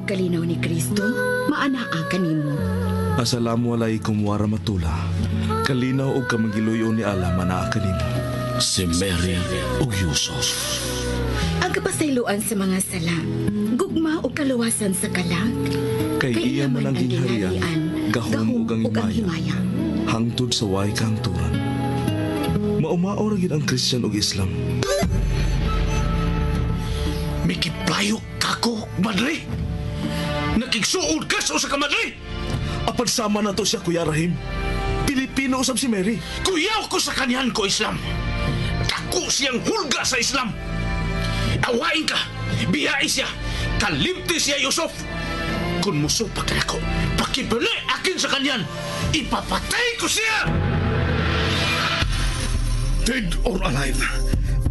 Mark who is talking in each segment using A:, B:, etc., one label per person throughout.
A: kalinaw ni Kristo, maanaa kanimo.
B: Assalamu alaikum warahmatullah. Kalinaw og kamangiluyo ni Allah manaa kanimo.
C: Si Mary ug Yusuf.
A: Ang kapasayloan sa mga sala, gugma ug kaluwasan sa kalag.
B: Kay iya man ang gingharian, gahom ug ang himaya. Hangtod sa way kahangturan. Maumao ra gyud ang Christian ug Islam.
C: Mikiplayo kako, madre. Nakigsuod ka sa usa ka madre.
B: Apan sama na to siya, Kuya Rahim. Pilipino usab si Mary.
C: Kuyaw ko sa kanyan ko, Islam. Dako siyang hulga sa Islam. Awain ka, biyai siya, kalimti siya, Yusuf. Kung musupak na ako, pakibali akin sa kanyan, ipapatay ko siya!
D: Dead or alive,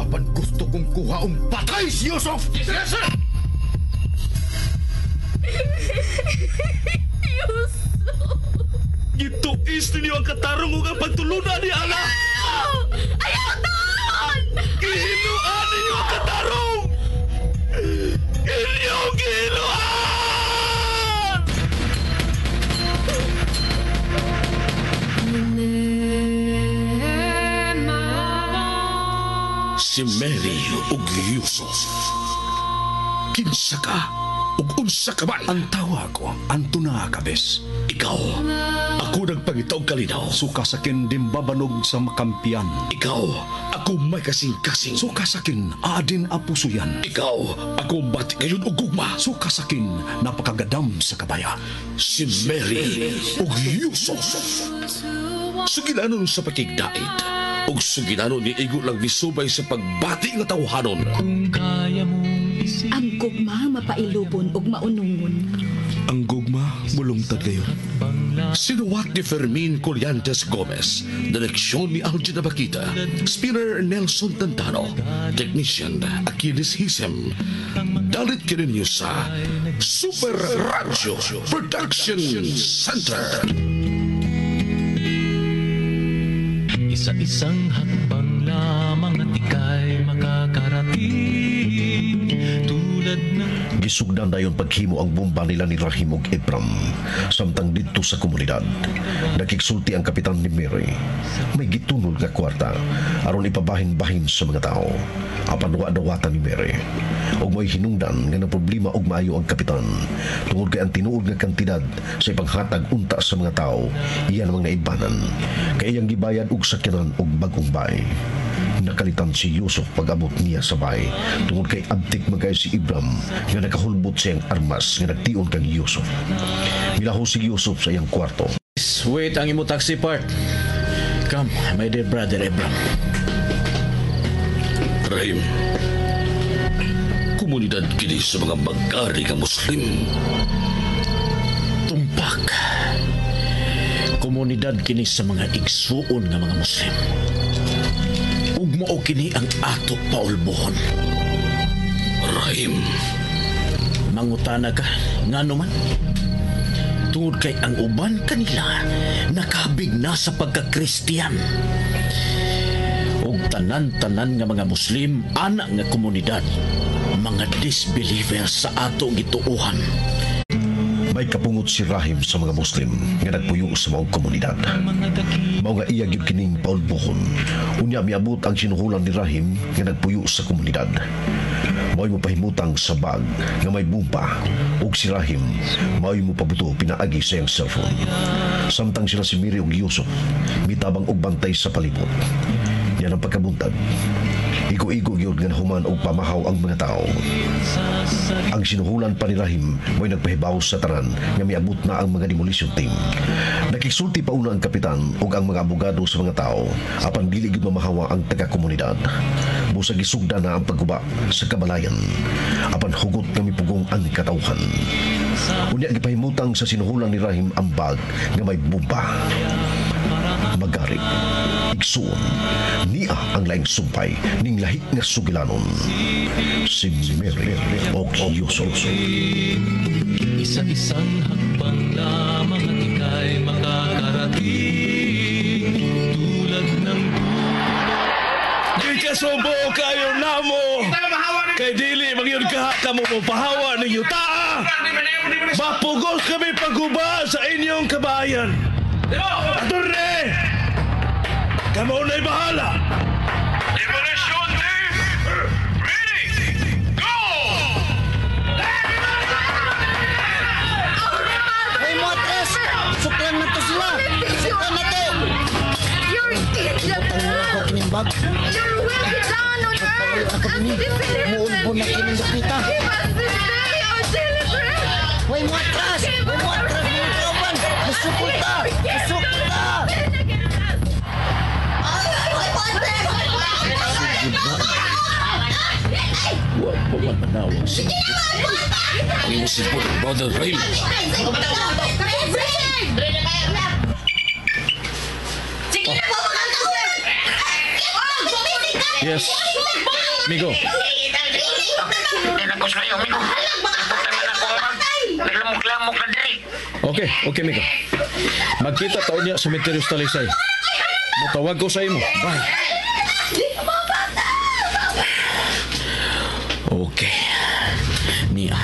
D: apan gusto kong kuhaong patay si Yusuf!
C: Yes, sir!
E: Yusuf!
B: Gituis ninyo ang katarong ug ang pagtulunan ni Allah!
E: Ayaw taon!
B: Gihinuan ninyo ang katarong! Inyong gihinuan!
C: Si Mary ug Yusuf. Kinsa ka ug unsa ka man?
D: Ang tawa ko, Antona Cabes.
C: Ikaw, ako nagpangita og kalinaw.
D: Suka sakin dimbabanog sa makampiyan.
C: Ikaw, ako may kasing-kasing.
D: Suka sakin, aadin apusuyan.
C: Ikaw, ako bati ngayon og gugma.
D: Suka sakin, napakagadam sa kabaya.
C: Si Mary ug Yusuf. Sugilanon sa pakigdait ug sugilanon ni igo lang misubay sa pagbati nga tawhanon.
A: Ang gugma mapailubon ug maunungon.
B: Ang gugma mulungtad kayo.
C: Sinuwat ni Fermin Collantes Gomez, direksyon ni Algin Abakita, spinner Nelson Tantano, technician Achilles Hisem. Dalit kininyo sa Super Radio Production Center.
F: Isa-isang hakbang lamang at ika'y makakarating tulad ng
G: Gisugdan dayon paghimo ang bomba nila ni Rahim ug Ebram samtang didto sa komunidad. Nakigsulti ang kapitan ni Mary. May gitunol nga kwarta aron ipabahin-bahin sa mga tao. Apan wa dawatan ni Mary. Ug mo'y hinungdan nga problema og maayo ang kapitan tungod kay ang tinuod nga kantidad sa ipanghatag unta sa mga tao iya namang naibanan. Kay iyang gibayad og sakyanan og bag-ong bahay. Nakalitan si Yusuf pag-abot niya sa bahay tungod kay abtik magkay si Ibram nga nakahulbot sa iyang armas nga nagtion kang Yusuf. Milaho si Yusuf sa iyang kwarto.
H: Wait ang imo taxi part. Come, my dear brother Ebram.
C: Rahim, komunidad kini sa mga magari nga Muslim.
H: Tumpak. Komunidad kini sa mga igsuon nga mga Muslim. Ug mao kini ang ato paulbohon.
C: Rahim,
H: Mangutana ka, ngano man? Tungod kay ang uban kanila nakabig na sa pagka-Kristiyan. Ug tanan-tanan nga mga Muslim ana nga komunidad, mga disbelievers sa ato gituohan.
G: May kapungot si Rahim sa mga Muslim nga nagpuyo sa maong komunidad. Mao nga iya gyud kining paulbohon. Unya miabot ang sinuhulan ni Rahim nga nagpuyo sa komunidad. Mao'y mopahimutang sa bag nga may bumpa ug si Rahim mao'y mopabuto pinaagi sa iyang cellphone. Samtang sila si Mary ug Yusuf mitabang og bantay sa palibot. Yan ang pagkabuntag. Igo-igo gyud nga nahuman og pamahaw ang mga tao. Ang sinuhulan pa ni Rahim mo'y nagpahibaw sa tanan nga miabot na ang mga demolition team. Nakigsulti pa una ang kapitan ug ang mga abogado sa mga tao apan dili gyud mamahawa ang taga-komunidad. Busag gisugda na ang pagguba sa kabalayan apan hugot nga mipugong ang katawhan. Unya gipahimutang sa sinuhulan ni Rahim ang bag nga may bomba. Magari, igsuon, niya ang laing sumpay ning lahi nga sugilanon. Si Mary o Yusuf.
F: Isa-isang hakbang lamang at ika'y makakarating tulad ng
B: Gikasubo kayo namo. Kay dili magyud ka kamo mo pahawa ninyo taa. Ala! Mapugos kami pagguba sa inyong kabayan. Atorne! Kamo na'y bahala!
C: Demolition team! Ready! Go!
I: Hoy mo atras! Suklan na to sila! Suklan na to!
E: Your kingdom
I: Tangan ako
E: come.
I: kining bag.
E: Your will be done on earth
I: Ako
E: as
I: kini.
E: it is in
I: Muod
E: heaven.
I: po na kining dupita.
E: Give us this day our daily bread.
I: Hoy mo atras! Hoy mo atras mga kauban! Masukol ta! Masukol ta!
E: Sin against us.
H: Sige ba? Wa pa man manawag si
C: Ang sipod, Brother Rahim.
H: Yes. Migo. Okay, okay Migo. Magkita taon niya sa Cementerio sa Talisay. Mutawag ko sa imo. Bye. Okay. Niya.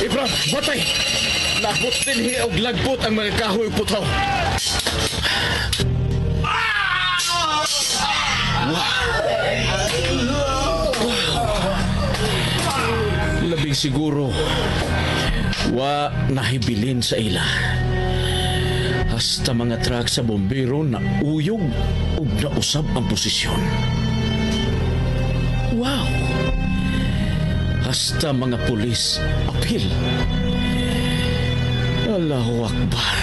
H: Ibram, batay! Nabot din og lagpot ang mga kahoy putaw. Wow. Labing siguro, wa nahibilin sa ila. Hasta mga truck sa bombero na uyog ug nausab ang posisyon. Wow! Hasta mga pulis apil. Allahu Akbar.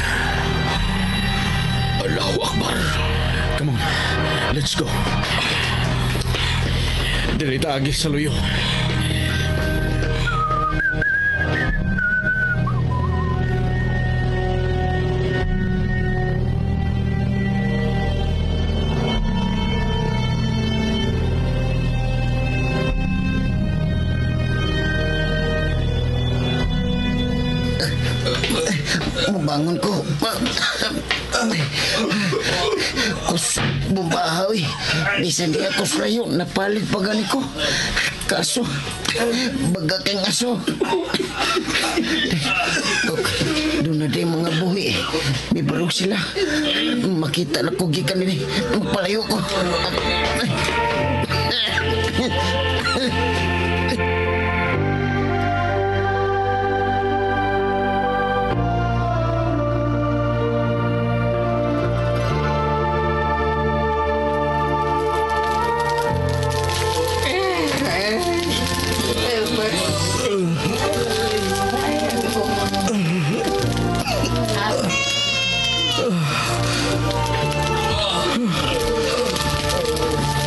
H: Allahu Akbar. Come on, let's go. Dili taagi sa luyo.
I: Mabangon ko. Kus, bumbaha, uy. Bisan di ako srayo, napalit pa gani ko. Kaso, baga kang aso. Doon na din mga buhi. May barog sila. Makita na ko gikan nila. Palayo ko.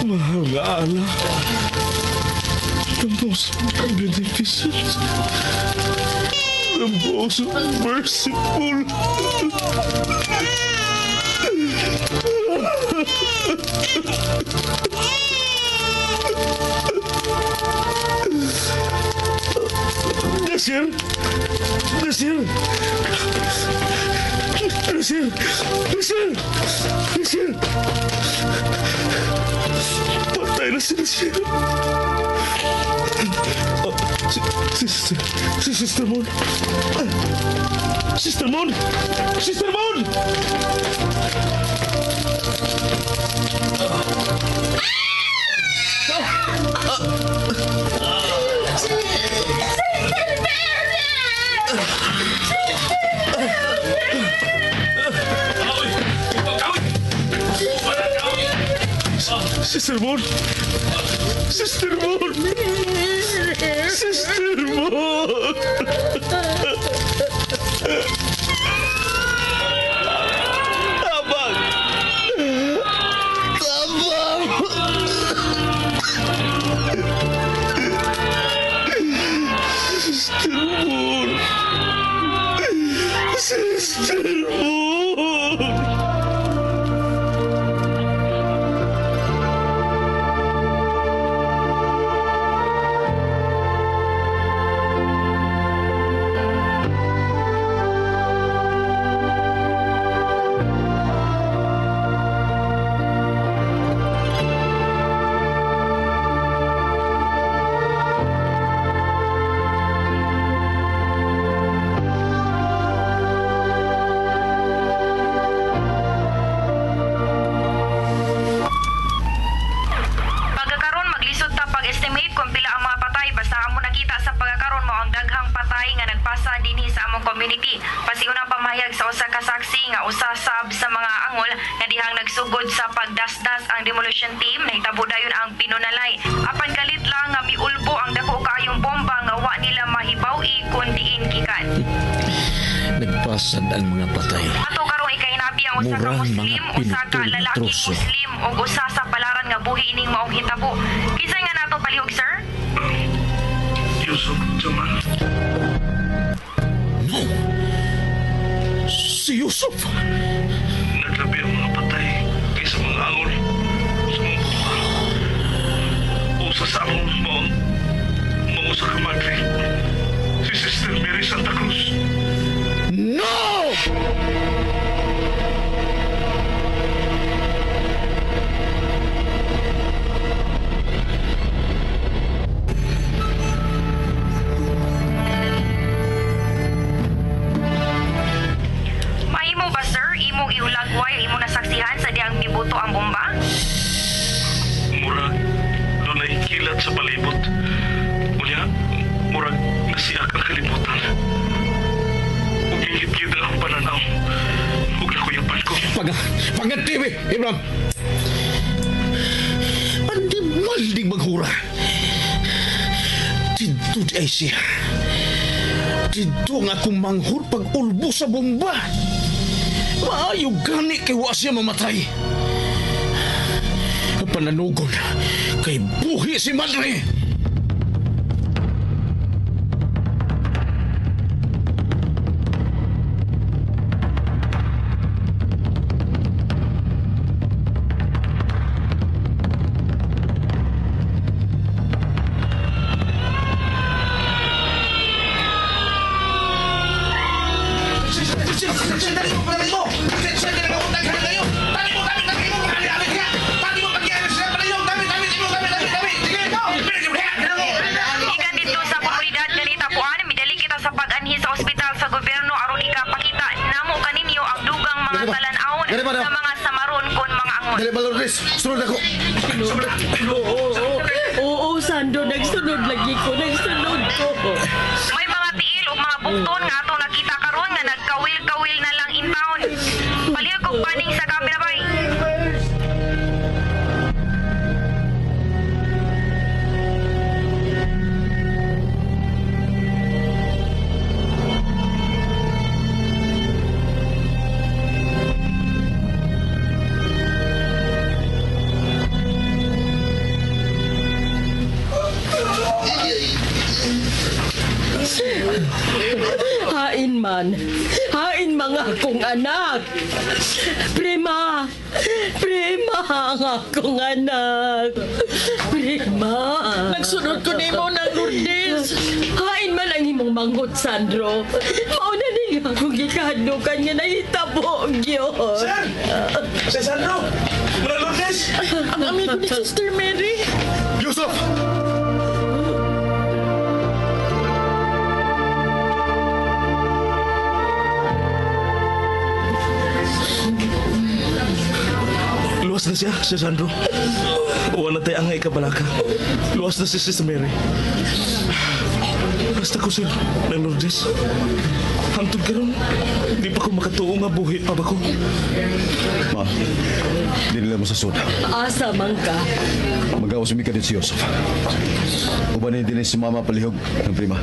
B: Mahal nga Allah, the most beneficent, the most merciful. Nasir! Nasir! Nasir! Nasir! Nasir! Patay na si Nasir. Si Sister Moon. Sister Moon! Sister Moon!
E: Sir Silver!
B: Sister Moon! Sister Moon! Sister Moon! Tabang! Tabang! Sister Moon! Sister Moon!
J: Pagkakaron maglisod ta pag-estimate kung pila ang mga patay basta amo nakita sa pagkakaron mao ang daghang patay nga nagpasa dinhi sa among community. Pasiunang pamahayag sa usa ka saksi nga usa sab sa mga angol nga dihang nagsugod sa pagdasdas ang demolition team, nahitabo dayon ang pinunalay. Apan kalit lang nga miulbo ang dako kaayong bomba nga wa nila mahibaw-i kun diin gikan.
H: Nagpasad ang mga patay.
J: Ato karong ikahinabi ang usa ka
H: Murang
J: Muslim,
H: mga
J: usa ka
H: pinutol na
J: lalaki
H: troso.
J: Muslim ug usa sa palaran nga buhi ining maong hitabo. Kinsa nga nato palihog, sir?
C: Yusuf Jamal.
H: No! Si Yusuf!
C: Naglabi ang mga patay kaysa mga angol sa mga bomba. Usa sa angol mo ang usa ka madre, si Sister Mary Santa Cruz.
H: No!
J: Mahimo ba, sir, imong iulagway ang imong nasaksihan sa dihang mibuto ang bomba?
C: Murag dunay kilat sa palibot. Unya, murag nasiak ang kalibutan. Ug gingit-git ang akong pananaw. Ug nakuyapan ko.
H: Pag TV, Ibram! Animal ding maghura. Dito di ay siya. Dito nga akong manghur pag ulbo sa bomba. Maayo gani kay wa siya mamatay. Pananugon kay buhi si Madre.
J: Gikan dito sa komunidad nga nitapuan, midali kita sa pag-anhi sa ospital sa gobyerno aron ikapakita namo kaninyo ang dugang mga
D: Dali ba?
J: talan-awon
D: Dali ba,
J: sa mga samaron kon mga angon.
D: Dali ba, Lourdes? Sunod ako.
K: Oo, oo, oo, Sandro, nagsunod lagi ko, nagsunod ko.
J: May mga tiil ug mga bukton nga atong nakita karon nga nagkawil-kawil na lang in town. Palihog kog paning sa camera bay.
K: Hain man. Hain mga akong anak. Prima. Prima ang akong anak. Prima.
E: Nagsunod ko nimo ng Lourdes.
K: Hain man ang imong manghot, Sandro. Mauna ni nga akong gikahadlukan nga nahitabo gyud.
C: Sir! Sir Sandro! Muna Lourdes!
E: Ang amigo ni Sister Mary.
D: Yusuf!
B: Luwas na siya, Sir Sandro. Wala tayo ang ikabalaka. Luwas na si Sister Mary. Naplasta ko, sir, ng Lourdes. Hangtod karon, di pa ko makatuo nga buhi pa ba ko.
D: Ma, di nila mo sa sud.
K: Asa man ka?
D: Magawas mi ka din si Yusuf. Ubanin din si Mama palihog ng prima.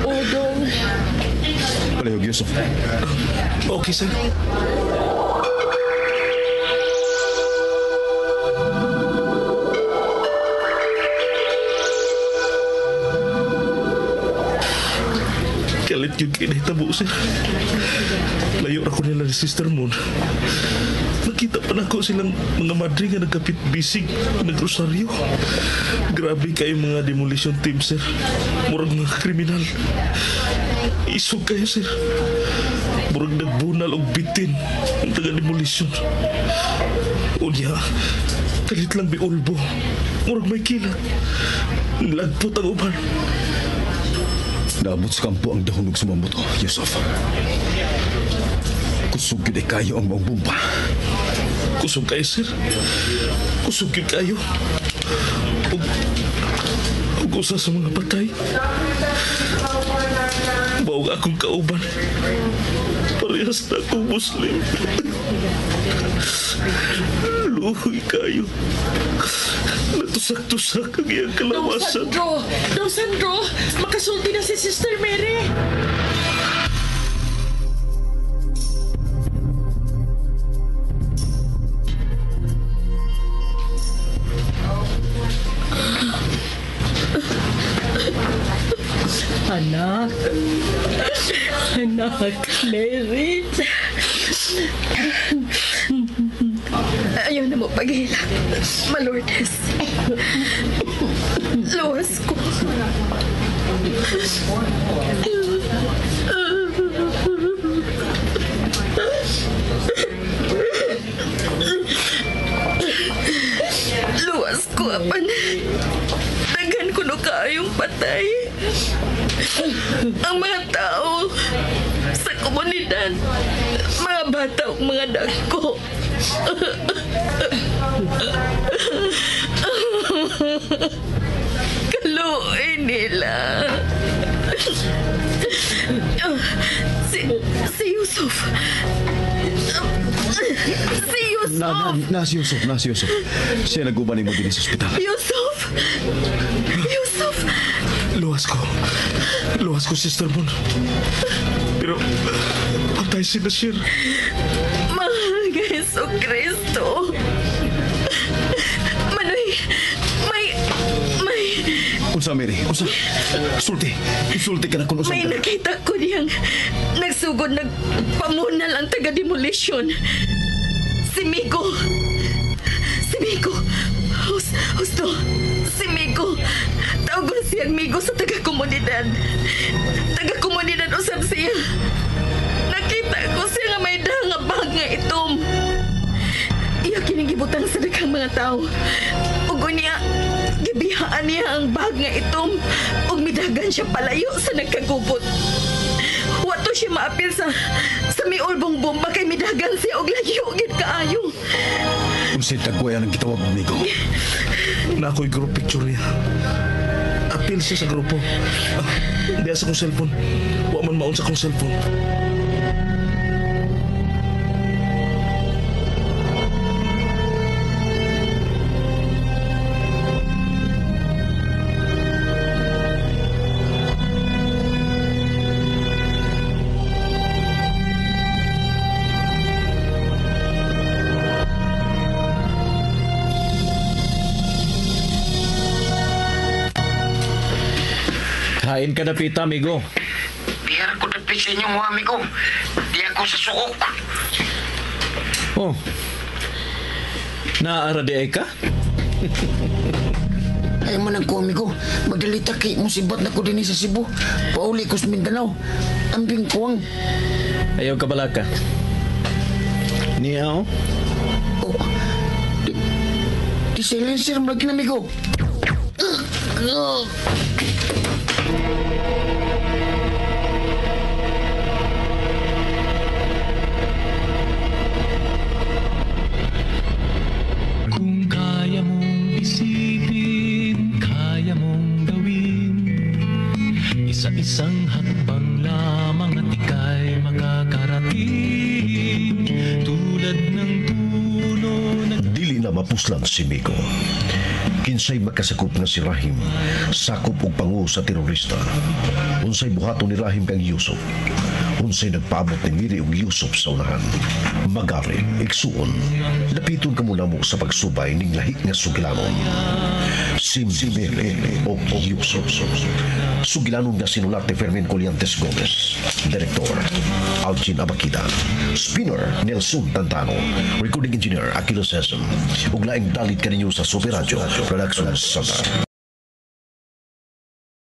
E: Udong.
D: Palihog, Yusuf.
B: Okay, sir. Kalit yun kay nahitabo, sir. Layo ra ko nila ni Sister Moon. Nakita pa nako silang mga madre nga nagkapit bisig, nagrosaryo. Grabe kayo mga demolition team, sir. Murag mga kriminal. Isog kayo, sir. Murag nagbunal og bitin ang taga-demolition. Unya, kalit lang biulbo. Murag may kilat. Lagpot ang uban.
D: Naabot sa kampo ang dahon og sumambot ko, Yusuf. Kusog gyud ay kayo ang maong bomba.
B: Kusog kayo, sir. Kusog gyud kayo. Ug usa sa mga patay. Mao akong kauban. Parehas na akong Muslim. Luhoy kayo. Natusak-tusak ang iyang kalawasan.
E: Dong Sandro! Dong Sandro! Makasulti na si Sister Mary! Anak. Anak, Mary.
A: Ayaw na mo paghilak, Malordes. Luwas ko. Luwas ko, apan. Daghan ko no kaayong patay. Ang mga tao sa komunidad, mga bata ug mga dagko. Kaluoy nila. Si Yusuf. Si Yusuf.
D: Na si Yusuf, na si Yusuf. Siya naguban nimo dinhi sa ospital.
A: Yusuf! Yusuf!
B: Luwas ko. Luwas ko, Sister Moon. Pero, patay si Bashir.
A: Mahal nga Heso Kristo. Manoy, may
D: Unsa, Mary? Unsa? Sulti. Sulti ka na kung unsa.
A: May nakita ko niyang nagsugod nagpamunal ang taga-demolition. Si Miko. Si Miko. Husto. Si Miko. Tawagon siyang Migo sa taga-komunidad. Taga-komunidad usab siya. Nakita ko siya nga may dahang nga bag nga itom. Iya kining gibutang sa daghang mga tao. Ug unya, gibihaan niya ang bag nga itom ug midagan siya palayo sa nagkagubot. Wato siya maapil sa miulbong bomba kay midagan siya og layo gid kaayo.
D: Unsay tagwayan ang gitawag amigo?
B: Na ako'y group picture niya. Apil siya sa grupo. Diya sa kong cellphone. Wa man maon sa kong cellphone.
H: Kain ka na pita, amigo.
I: Bihar ko dapit sa inyong amigo. Di ako sa suok.
H: Oh. Naara di ay ka?
I: Ay man ang ko, amigo. Magdalita kay musibat na ko din sa Cebu. Pauli ko sa Mindanao. Ambing kuwang.
H: Ayaw ka balaka. Niya, oh.
I: Oh. Di silencer mo lagi na, amigo.
F: Kung kaya mong isipin, kaya mong gawin. Sa isang hakbang lamang at ika'y makakarating, tulad ng puno na
G: Dili na mapuslan si Miko. Kinsay makasakop nga si Rahim, sakop og pangu sa terorista? Unsay buhaton ni Rahim kang Yusuf? Unsay nagpaabot ni Miri ug Yusuf sa unahan? Magari, igsuon, lapiton kamo namo sa pagsubay ning lahi nga sugilanon. Si Miri o Yusuf. Sugilanon nga sinulat ni Fermin Colliantes Gomez. Director, Algin Abakida. Spinner, Nelson Tantano. Recording Engineer, Aquilo Sesam. Ug laing dalit kaninyo sa Super Radio Production Center.